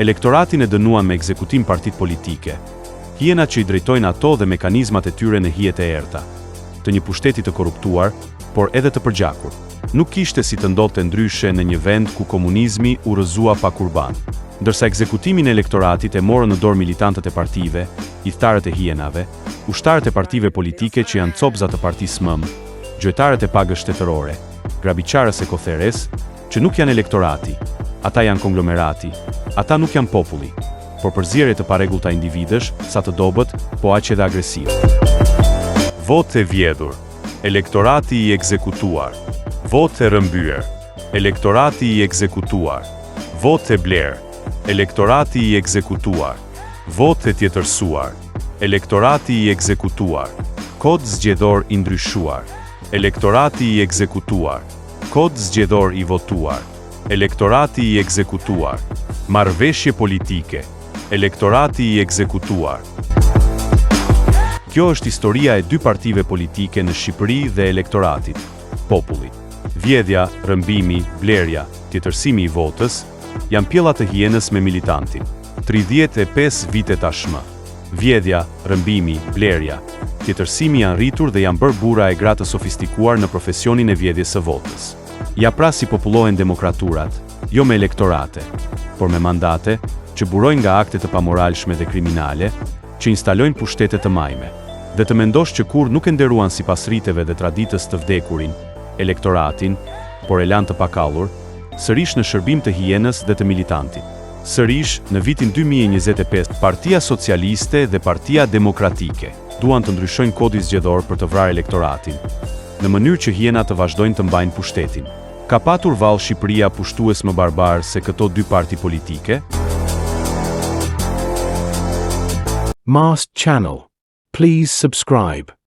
Elektoratin e dënuan me ekzekutim partitë politike, hienat që i drejtojnë ato dhe mekanizmat e tyre në hijet e errëta, të një pushteti të korruptuar, por edhe të përgjakur. Nuk kishte si të ndodhte ndryshe në një vend ku komunizmi u rrëzua pa kurban. Ndërsa ekzekutimin e elektoratit e morën në dorë militantët e partive, ithtarët e hienave, ushtarët e partive politike që janë copëza të partisë mëmë, gjuetarët e pagës shtetërore, grabitqarës e kotheres, që nuk janë elektorati, ata janë konglomerati, ata nuk janë populli, por përzierje të parregullta individësh, sa të dobët, po aq edhe agresivë. Votë e vjedhur, elektorati i ekzekutuar. Votë e rrëmbyer, elektorati i ekzekutuar. Votë e blerë, elektorati i ekzekutuar. Votë e tjetërsuar, elektorati i ekzekutuar. Kod zgjedhor i ndryshuar, elektorati i ekzekutuar. Kod zgjedhor i votuar, elektorati i ekzekutuar. Marrëveshje politike, elektorati i ekzekutuar. Kjo është historia e dy partive politike në Shqipëri dhe elektoratit, popullit. Vjedhja, rrëmbimi, blerja, tjetërsimi i votës, janë pjella të hienës me militantin. 35 vite tashmë. Vjedhja, rrëmbimi, blerja, tjetërsimi janë rritur dhe janë bërë burra e gra të sofistikuar në profesionin e vjedhjes së votës. Ja pra si popullohen demokraturat, jo me elektorate, por me mandate, që burojnë nga akte të pamoralshme dhe kriminale, që instalojnë pushtete të majme. Dhe të mendosh që kurrë nuk e nderuan sipas riteve dhe traditës të vdekurin, elektoratin, por e lanë të pakallur, sërish në shërbim të hienës dhe të militantit. Sërish, në vitin 2025, Partia Socialiste dhe Partia Demokratike duan të ndryshojnë kodin zgjedhor për të vrarë elektoratin, në mënyrë që hienat të vazhdojnë të mbajnë pushtetin. Ka patur vallë Shqipëria pushtues më barbarë se këto dy parti politike? Mast Channel. Please subscribe.